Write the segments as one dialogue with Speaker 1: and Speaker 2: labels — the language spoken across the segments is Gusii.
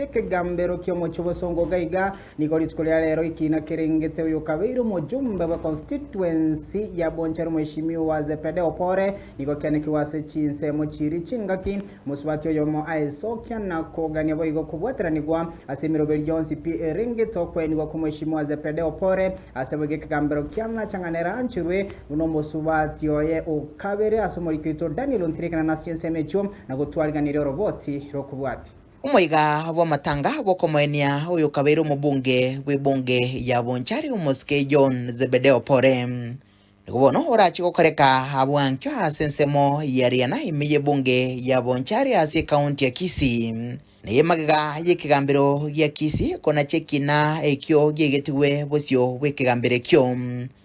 Speaker 1: ase ekegambero ki'omochie obosongo gaiga. Nigo rituko ria rero ekiina kerengete oyokabeire omojumbe bwe constituency ya Bonchari Mheshimiwa Zepede Opore nigo kianekigwe ase chinsemo chiria chingaki mosubati oyomo aesokia na kogania boigo kobwateranigwa ase emeroberi yonsi pi erengete okwenigwa kwa Mheshimiwa Zepede Opore ase boigo ekegambero kia Ng'achang'ana erancherwe buna omosubati oye okabere ase omoriki oito Daniel Ontirekana nase chinsemo echio na gotwariganiria oroboti rokobwatia.
Speaker 2: Omoiga bw'amatanga bw'okomoenia oyokabeire omobunge bw'ebunge ya Bonchari omosike John Zebedeo Pore. Nigo bono orache gokoreka abwo ankio ase ensemo ya Riana ime y'ebunge ya Bonchari ase ekaunti ya Kisii. Neye magega y'ekegambero gia Kisii konacha ekina ekio giaigetigwe bosio bw'ekegambero ekio.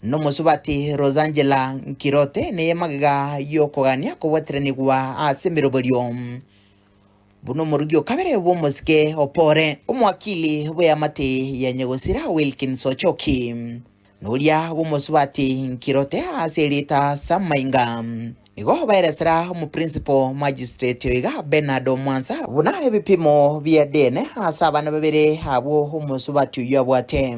Speaker 2: Nomosubati Rosangela Nkirote neye magega y'okogania kobwateranigwa ase emeroberio. Buna omorugi o kabere bw'omosike o Pore, omowakili bw'eamate ya Nyagosira Wilkins Ochoki, na oria bw'omosubati Nkirote ase erieta Samainga, nigo baeresera omoprinciple magistrate oiga Bernard Omwansa buna ebipimo bia DNA ase abana babere abwo omosubati oyio abwate.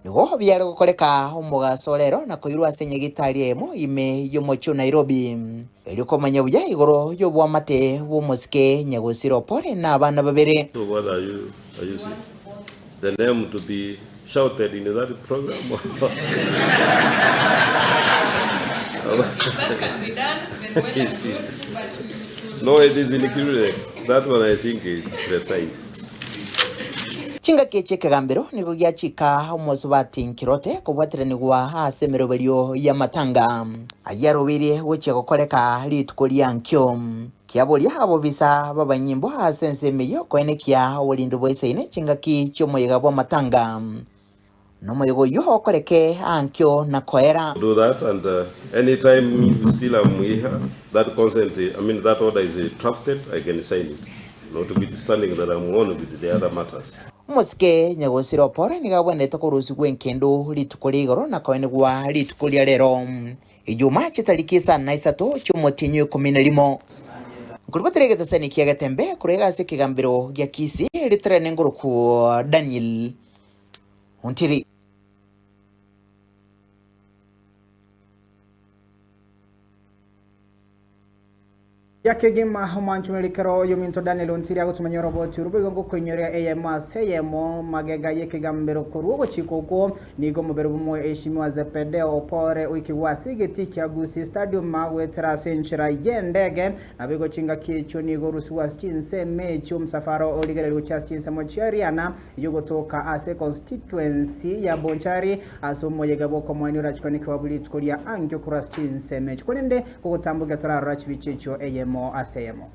Speaker 2: Nigo biare gokoreka omogaso rero na koirwa ase enyagitari eyemo ime y'omochie o Nairobi, erio komanya buya igoro y'oboamate bw'omosike nyagosira Opore na abana babere.
Speaker 3: So what are you, are you saying? The name to be shouted in that program?
Speaker 4: That can be done, then well and good, but we should
Speaker 3: No, it is included. That one I think is precise.
Speaker 2: Chingaki echi ekegambero nigo giachika omosubati Nkirote kobwateranigwa ase emeroberio y'amatanga ayio arobeirie gochia gokoreka rituko ri'ankio. Kiaboria abobisa b'abanyimbo ase ensemo eyio koenekia oborindu bwaisaine chingaki chi'omoyega bw'amatanga. Nomoyega oyio okoreke ankio na koera.
Speaker 3: Do that and anytime if still am here that consent I mean that order is drafted I can sign it notwithstanding that am on with the other matters.
Speaker 2: Omosike nyagosira Opore nigo agwenerete korusigwa enkendu rituko ria igoro na koenigwa rituko ria rero Ijuma chitariki isano na isato chi'omotienyi o ikomi na rimo. Nkorubatera egetesani kia Getembe korwa iga ase ekegambero gia Kisii ritarene ngoroku Daniel Ontiri.
Speaker 1: Ya kegima omwanchumeri kero oyominto Daniel Ontiri agotumanya oroboti orwo boigo ngokoinyoria eyemo ase eyemo magega y'ekegambero korwa ogochika okwo nigo omobere bw'omoeshimiwa Zepedeo Opore oikigwe ase egetii kia Gusii Stadium goetera ase enchera y'endege Naboigo chingaki echio nigo orusigwe ase chinsemo echio omosafara origereria gochia ase chinsemo chia Riana eyio gotoka ase constituency ya Bonchari ase omoyega bw'okomoenia orachikwanekigwa bwe rituko ria ankio korwa ase chinsemo echio. Korende gogotambokia torarora chibicha echio eyemo ase eyemo.